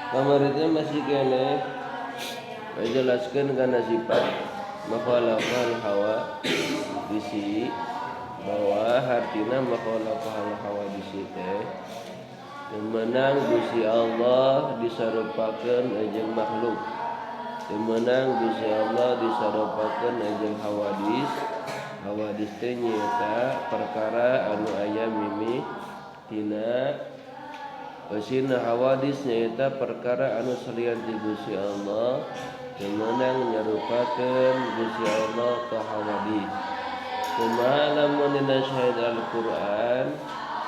Kamari teh masih keneh ngajelaskeun kana sifat mukhalafah hawa disi, bahwa hartina mukhalafah hawa disi teh teu meunang Gusti Allah disarupakeun jeung makhluk, teu meunang Gusti Allah disarupakeun jeung hawadis. Hawadis teh nyaeta perkara anu aya mimi tina eusina. Hawadis nyaeta perkara anu salian ti Gusti Allah, teu meunang nyarupakeun Gusti Allah ka hawadis. Kumaha lamun dina syahid Al-Qur'an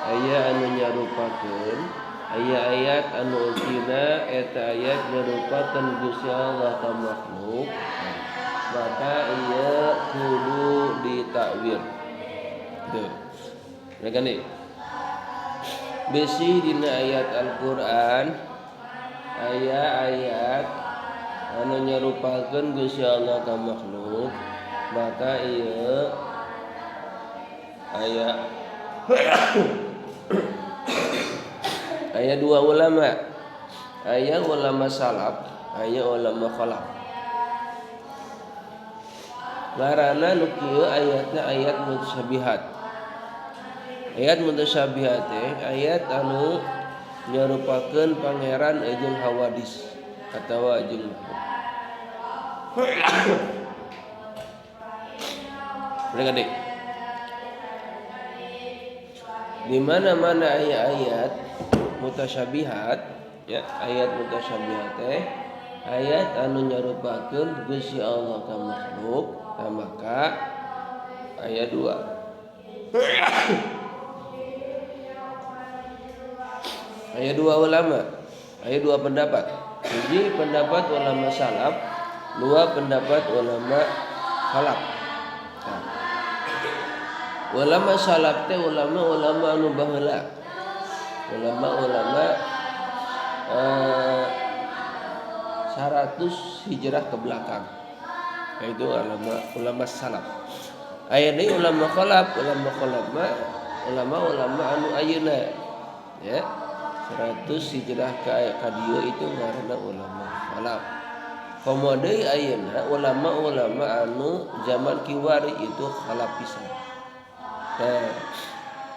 aya anu nyarupakeun, aya ayat anu eusina eta ayat nyarupakeun Gusti Allah ka makhluk, maka ieu kudu ditakwil. Tuh. Mereka nih. Bisi dina ayat Al-Qur'an aya ayat anu nyarupakeun Gusti Allah ka makhluk, maka ieu aya aya dua ulama, aya ulama salaf, aya ulama khalaf. Ngaranna nu kieu ayatna ayat mutasyabihat. Ayat mutasyabihat teh ayat anu nyarupakeun pangeran jeung hawadis atawa jeung makhluk. Mereka deh. Di mana-mana ayat-ayat mutasyabihat, ya, ayat mutasyabihat teh ayat anu nyarupakeun Gusti Allah ka makhluk, maka ayat 2. Ayat 2 ulama, ayat 2 pendapat. Hiji pendapat ulama salaf, dua pendapat ulama khalaf. Nah, ulama salaf teh ulama-ulama anu baheula. Ulama-ulama 100 hijrah ke belakang. Itu ulama ulama salaf. Aya deui ulama khalaf, ulama khalaf mah ulama-ulama anu ayeuna. Ya. 100 hijrah ka dieu itu ngaranna ulama khalaf. Komo deui ayeuna ulama-ulama anu zaman kiwari itu khalaf pisan. Nah,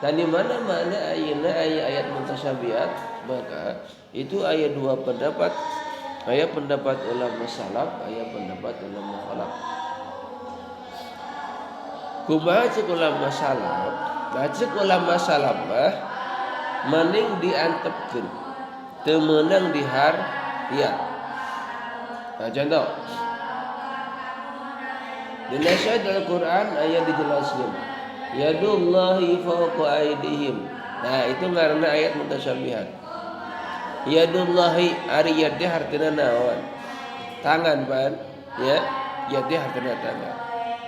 dan di mana-mana ayeuna aya ayat mutasyabihat, maka itu aya dua pendapat. Aya pendapat ulama salaf, aya pendapat ulama khalaf. Kumaha ceuk ulama salaf? Nah, ceuk ulama salaf mah mending diantepkeun, teu meunang dihartian. Nah, contoh di ayat Al-Qur'an aya dijelaskeun yadullahi fawqa aydihim. Nah, itu ngaranna ayat mutasyabihat. Yadullahi, ari yad teh hartina naon? Tangan pan, ya. Yad teh hartina tangan.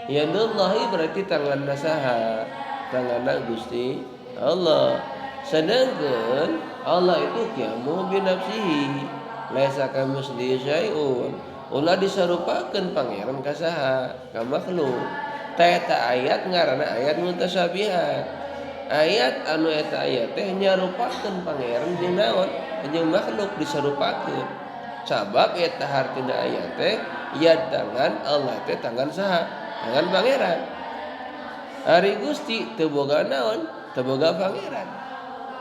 Yadullahi berarti tanganna saha? Tanganna Gusti Allah. Sedangkan Allah itu qiyamu bi nafsihi, laisa kamitslihi syai'un. Ulah disarupakeun pangeran ka saha? Ka makhluk. Eta ayat ngaranna ayat mutasyabihat. Ayat anu eta ayat teh nyarupakeun pangeran jeung naon? Jeung makhluk disarupakeun. Sabab eta hartina ayat teh yad tangan Allah teh tangan saha? Tangan pangeran. Ari Gusti teu boga naon? Teu boga pangeran.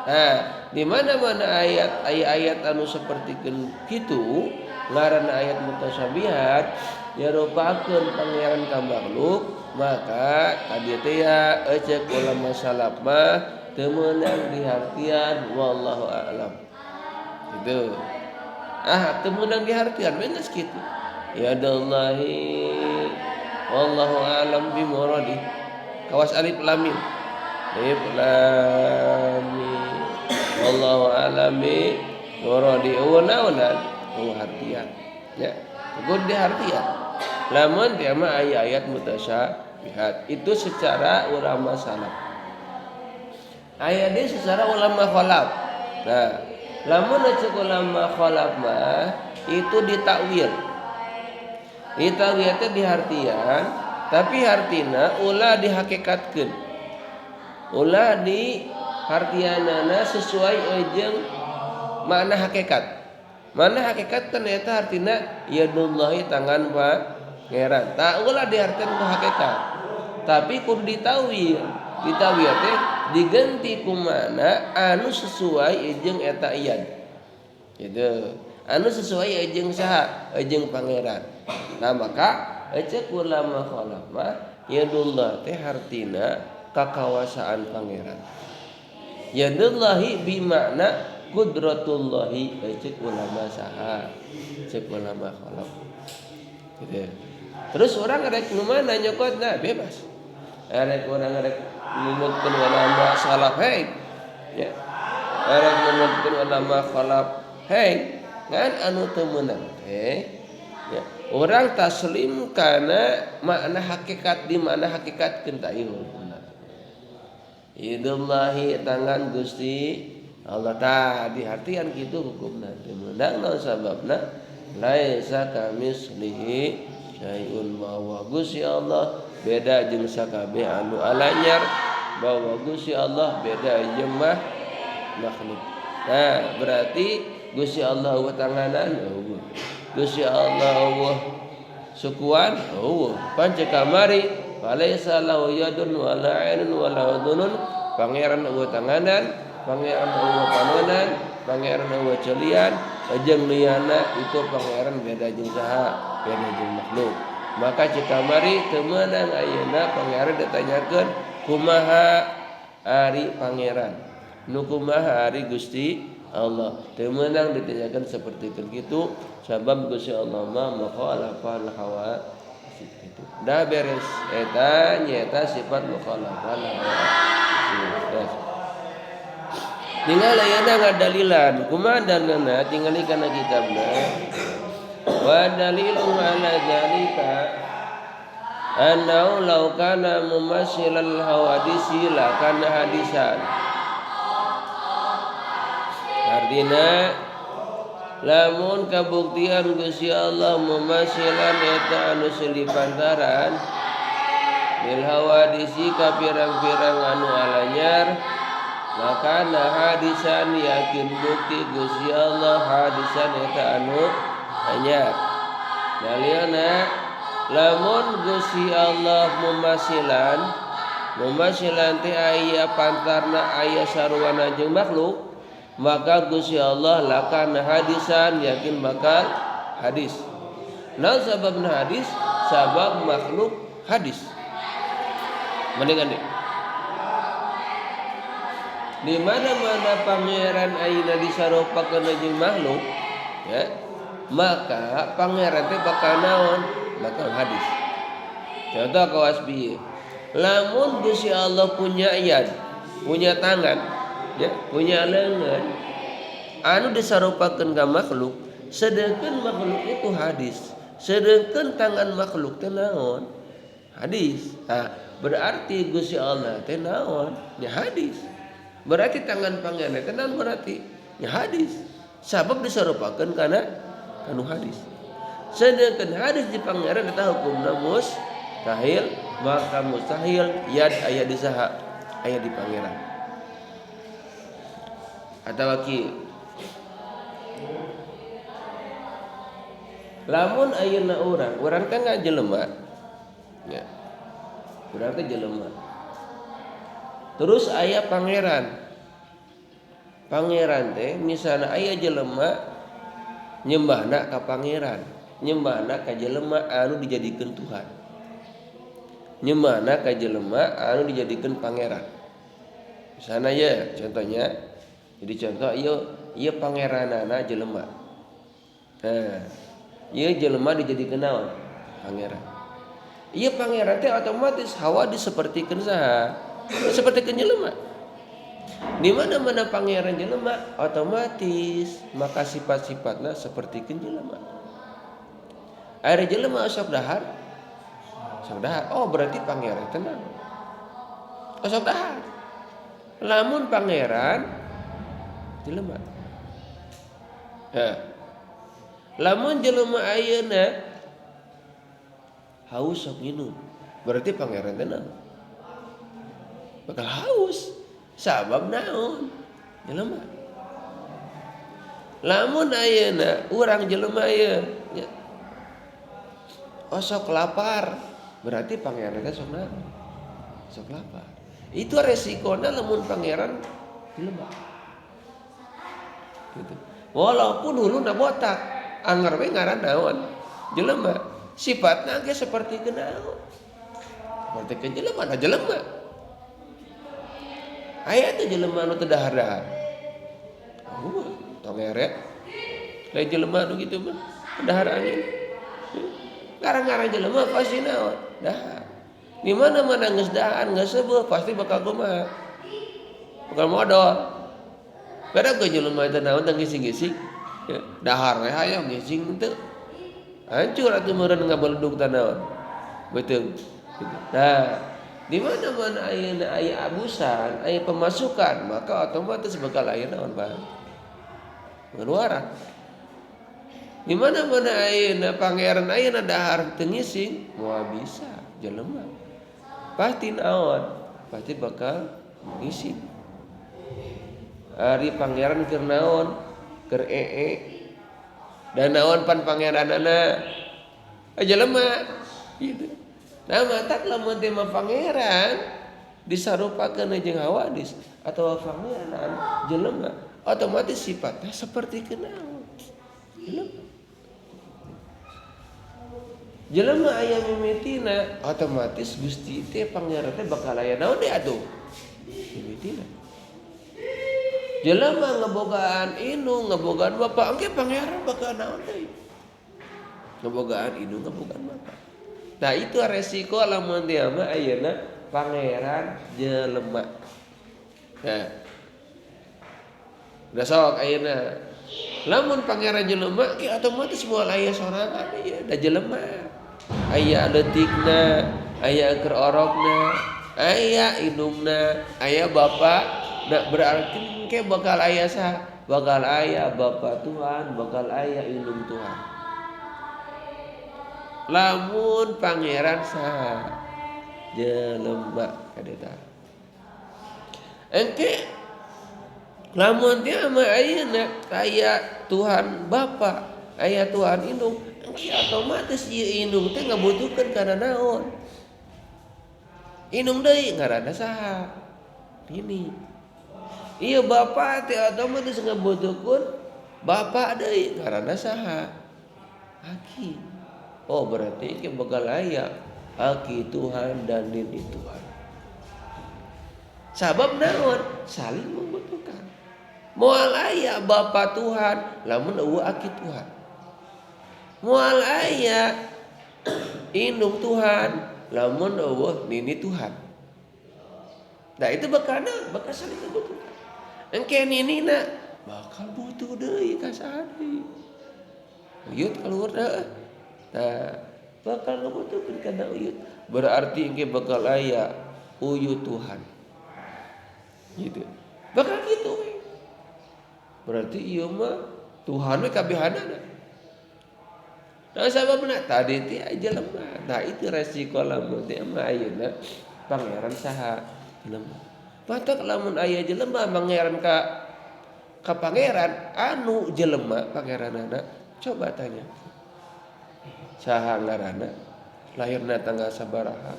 Nah, di mana-mana ayat ayat anu seperti kitu ngaranna ayat mutasyabihat nyarupakeun pangeran ka makhluk, maka tadi teh ya ceuk ulama salaf mah teu meunang dihartian, wallahu a'lam. Gitu. Ah, teu meunang dihartian we geus kitu. Yadullahi wallahu a'lam bi muradi. Kawas alif lam mim. Alif lam mim. Wallahu a'lam bi muradi. Eueuh naonan? Eueuh hartian. Ya, kudu dihartian. Lamun teh mah aya ayat mutasyabihat. Itu secara ulama salaf. Aya deui secara ulama khalaf. Nah, lamun ceuk ulama khalaf mah itu ditakwil. Ditakwil teh dihartian, tapi hartina ulah dihakikatkeun. Ulah di hartianana sesuai jeung makna hakikat. Mana hakikatkan eta artina yadullahi tangan pangeran. Tak ulah diartian ku hakikat. Tapi kudu ditawil. Ditawil teh diganti kumana anu sesuai jeung eta iyad. Gitu. Anu sesuai jeung saha? Jeung pangeran. Nah maka ceuk ulama khalaf mah yadullah teh hartina kakawasaan pangeran. Yadullahi bimakna kudratullahi ceuk ulama saha? Ceuk ulama khalaf. Gitu. Terus orang rek nu mana nyokotna bebas. Rek orang rek numutkeun ulama salaf hei. Ya. Rek numutkeun ulama khalaf hei. Ngan anu teu meunang teh ya. Orang taslim kana makna hakikat di mana hakikatkeun ta ieu hukumna. Yadullahi tangan Gusti Allah tadi artian kitu hukumna teu meunang naon sababna laisa kamislihi syai'un bahwa Gusti Allah beda jeung sakabeh anu alanyar bahwa Gusti Allah beda jeung makhluk. Nah, berarti Gusti Allah eueuh tanganan eueuh. Gusti Allah eueuh sukuan eueuh. Pan ceuk kamari falaisa lahu yadun wala ainun wala udhunun. Pangeran eueuh tanganan, pangeran eueuh panonan, pangeran eueuh celian, jeung liyana itu pangeran beda jeung saha? Beda jeung makhluk. Maka ceuk kamari teu meunang ayeuna pangeran ditanyakeun kumaha ari pangeran? Nu kumaha ari Gusti Allah? Teu meunang ditanyakeun seperti kitu sabab Gusti Allah mah mukhalafah hawa itu. Dah beres eta nyaeta sifat mukhalafah hawa. Tinggal ayeuna ngadalilan kumaha dalilna tingali kana kitabna. Wa dalilu ala zalika annahu law kana mumassilal hawadisi la kana hadisan. Artina lamun kabuktian Gusti Allah mumasilan eta anu silipantaran bil hawadisi ka pirang-pirang anu alanyar maka hadisan yakin bukti Gusti Allah hadisan eta anu anyar. Dalilna lamun Gusti Allah mumasilan mumasilan teh aya pantarna aya sarwana jeung makhluk maka Gusti Allah lakan hadisan yakin bakal hadis. Nah sababna hadis sabab makhluk hadis. Mendingan deh. Di mana-mana pangeran ayeuna disarupakeun jeung makhluk, ya, maka pangeran teh bakal naon? Bakal hadis. Contoh kawas bieu. Lamun Gusti Allah punya yad, punya tangan, ya, punya lengan anu disarupakeun ka makhluk, sedangkan makhluk itu hadis, sedangkan tangan makhluk teh naon? Hadis. Nah, berarti Gusti Allah teh naon? Nya hadis. Berarti tangan pangeran teh naon berarti? Nya hadis. Sabab disarupakeun kana kanu hadis. Sedangkan hadis di pangeran eta hukumna mustahil, maka mustahil yad aya di saha? Aya di pangeran. Atawa kieu. Lamun ayeuna urang teh ngajelema. Ya. Urang teh jelema. Terus aya pangeran. Pangeran teh misalna aya jelema nyembahna ka pangeran, nyembahna ka jelema anu dijadikeun Tuhan. Nyembahna ka jelema anu dijadikeun pangeran. Misalna ya contohnya. Jadi contoh ieu pangeranana jelema. Nah, ieu jelema dijadikeun naon? Pangeran. Ieu pangeran teh otomatis hawa disepertikeun saha? Sepertikeun jelema. Di mana-mana pangeran jelema otomatis maka sifat-sifatna sapertikeun jelema. Ari jelema sok dahar. Sok dahar. Oh, berarti pangeran teh naon? Sok dahar. Lamun pangeran jelema. Ya. Lamun jelema ayeuna haus sok minum, berarti pangeran teh naon? Bakal haus. Sabab naon? Jelema. Lamun ayeuna urang jelema ieu nya. Osok lapar, berarti pangeran teh sok naon? Sok lapar. Itu resikona lamun pangeran jelema. Gitu. Walaupun huluna botak, angger we ngaran naon? Jelema. Sifatna ge seperti naon? Seperti ke jelema, nah jelema. Aya teh jelema nu teu dahar-dahar. Tong ngeret. Lain jelema nu kitu mah, dahar angin. Ngarang-ngarang jelema pasti naon? Dahar. Di mana-mana geus dahar, geus seubeuh pasti bakal kumaha? Bakal modol. Beda ge jelema teh naon teh ngising-ngising. Dahar we hayang ngising teu. Hancur atuh meureun ngabeledug teh naon. Beuteung. Gitu. Nah, di mana-mana ayeuna aya abusan, aya pemasukan, maka otomatis bakal aya naon Pak? Pengeluaran. Di mana-mana ayeuna pangeran ayeuna dahar teu ngising, moal bisa jelema. Pasti naon? Pasti bakal ngising. Ari pangeran keur naon? Keur ee. Dan naon pan pangeranana? Jelema gitu. Nah, matak lamun teh mah pangeran disarupakeun jeung hawadis atau pangeran jelema, otomatis sifatnya seperti kenaon? Jelema. Jelema aya mimitina, otomatis Gusti teh pangeran teh bakal aya naon deui atuh? Mimitina. Jelema ngebogaan indung, ngebogaan bapak, engke pangeran bakal naon deui? Ngebogaan indung, ngebogaan bapak. Nah itu resiko lamun dia mah ayeuna pangeran jelema. Nah, udah sok ayeuna. Lamun pangeran jelema ki otomatis moal aya sorangan ieu da jelema. Aya leutikna, aya keur orokna, aya indungna, aya bapak. Nah berarti engke bakal aya saha? Bakal aya bapak Tuhan, bakal aya indung Tuhan. Lamun pangeran saha? Jelema kadeta. Engke lamun dia mah ayeuna aya Tuhan Bapa, aya Tuhan indung, engke otomatis ieu indung teh ngabutuhkeun kana naon? Indung deui ngaranna saha? Nini. Ieu bapa teh otomatis ngabutuhkeun bapa deui ngaranna saha? Aki. Oh berarti ini bakal aya aki Tuhan dan nini Tuhan. Sabab naon? Saling membutuhkan. Moal aya bapa Tuhan lamun eueuh aki Tuhan. Moal aya indung Tuhan lamun eueuh nini Tuhan. Nah itu bakal naon? Bakal saling membutuhkan. Engke ninina bakal butuh deui ka saha deui. Uyut kaluhur deui. Nah, bakal ngabutuhkeun kana uyut. Berarti engke bakal aya uyut Tuhan. Gitu. Bakal kitu we. Berarti ieu mah Tuhan we kabehanana. Nah sababna tadi teh jelema. Nah itu resiko lamun teh mah ayeuna pangeran saha? Jelema. Batak lamun aya jelema pangeran ka pangeran anu jelema pangeranana, coba tanya. Saha ngaranna? Lahirna tanggal sabaraha?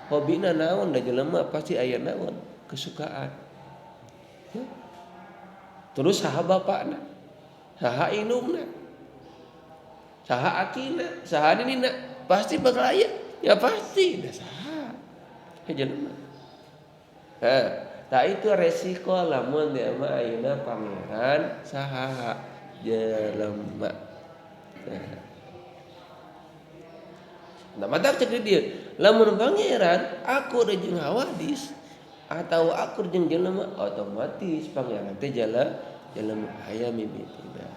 Hobina naon da jelema pasti aya naon? Kesukaan. Ya. Terus saha bapakna? Saha indungna? Saha akina? Saha ninina? Pasti bakal aya. Ya pasti da saha? Jelema. Nah, tah itu resiko lamun dia mah ayeuna pangeran saha? Jelema. Nah, mata cek dia, lamun pangeran aku jeung hawadis atau aku jeung jelema, otomatis pangeran teh jelema aya mimitina.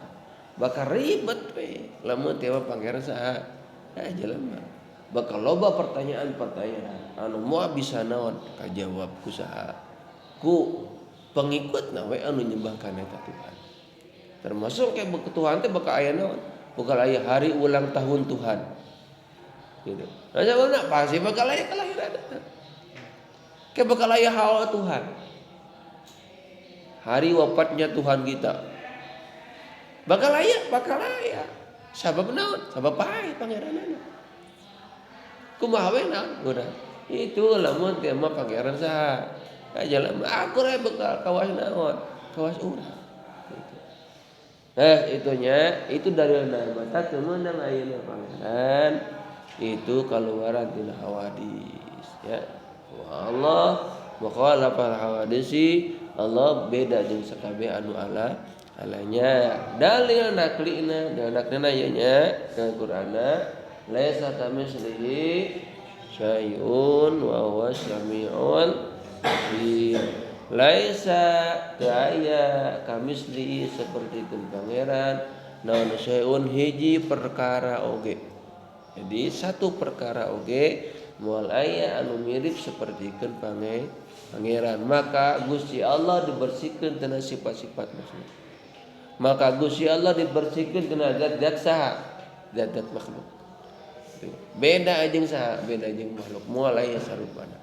Bakal ribet we lamun teh pangeran saha? Jelema. Bakal loba pertanyaan-pertanyaan anu moal bisa naon kajawab ku saha? Ku pengikutna we anu nyembah kana eta Tuhan. Termasuk kayak Tuhan teh bakal aya naon? Bakal aya hari ulang tahun Tuhan. Gitu. Nah, sababna pasti bakal aya kelahiran. Kayak bakal aya hawa Tuhan. Hari wafatnya Tuhan kita. Bakal aya, bakal aya. Sabab naon? Sabab paeh pangeranana. Kumaha we naon? Urang. Itu lamun teh mah pangeran saha? Aja aku re bekal kawas naon? Kawas urang. Gitu. Nah, itunya itu dari nama tak meunang ayeuna pangeran itu keluaran tina hawadis ya. Wa Allah mukhalafal hawadisi, Allah beda jeung sakabeh anu ala alanya. Dalil naklina, dalil naklina ieu nya ke Qur'anna laisa kamitslihi syai'un wa huwa samiul basir. Laisa aya kamislihi sapertikeun pangeran naon syai'un hiji perkara oge. Jadi satu perkara oge moal aya anu mirip sapertikeun pangeran. Maka Gusti Allah dibersihkeun tina sifat-sifat makhluk. Maka Gusti Allah dibersihkeun tina zat-zat saha? Zat-zat makhluk. Beda jeung saha? Beda jeung makhluk. Moal aya sarupana.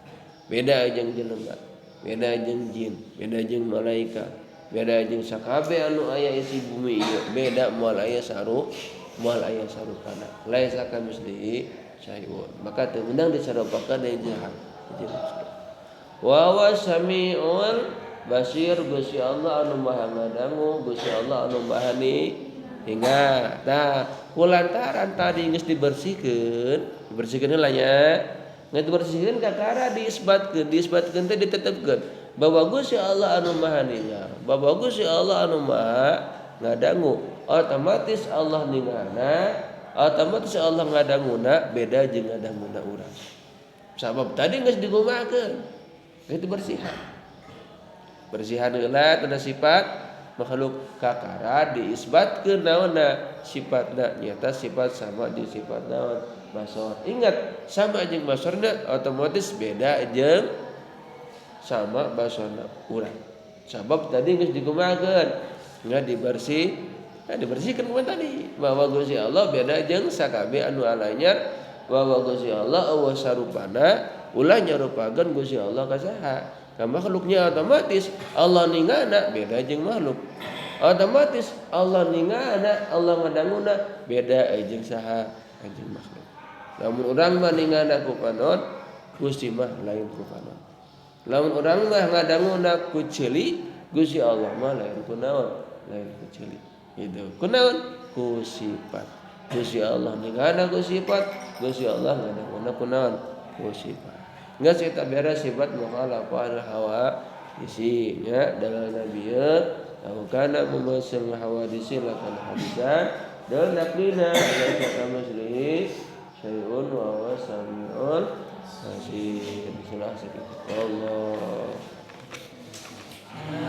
Beda jeung jelema, beda jeung jin, beda jeung malaikat, beda jeung sakabeh anu aya isi bumi ieu, beda moal aya saru, moal aya sarupana. Laisa kamitslihi syai'un. Maka teu meunang disarupakeun deui jeung makhluk. Wa huwa samiul basir, Gusti Allah anu maha ngadangu, Gusti Allah anu maha ningal. Tah, kulantaran tadi geus dibersihkeun, dibersihkeun heula nya. Geus dibersihkeun kakara diisbatkeun, diisbatkeun teh ditetepkeun bahwa Gusti Allah anu maha ningal, bahwa Gusti Allah anu maha ngadangu. Otomatis Allah ningalna, otomatis Allah ngadanguna beda jeung ngadanguna urang. Sabab tadi geus digumakeun, geus dibersihan. Bersihan heula tina sifat makhluk kakara diisbatkeun naonna sifatna nyata sifat sama jeung sifat naon basor. Ingat sama jeung basorna otomatis beda jeung sama basorna urang. Sabab tadi geus digumakeun, nggak dibersih, nah dibersihkan kumaha tadi bahwa Gusti Allah beda jeung sakabeh anu alanya, bahwa Gusti Allah eueuh sarupana, ulah nyarupakeun Gusti Allah ka saha. Ka makhluknya otomatis Allah ningana beda jeung makhluk. Otomatis Allah ningana, Allah ngadanguna beda jeung saha, jeung makhluk. Lamun urang mah ningana ku panon, Gusti mah lain ku panon. Lamun urang mah ngadanguna ku ceuli, Gusti Allah mah lain ku naon, lain ku ceuli. Itu ku naon? Ku sifat. Gusti Allah ningana ku sifat, Gusti Allah ngadanguna ku naon? Ku sifat. Geus eta beres sifat mukhalafah al hawa isinya dalam nabiya tahu kana mumasil hawadisi lakan hadisan dan naklina laisa kamitslihi syai'un wa huwa samiul basir. Salah sakitu. Allah.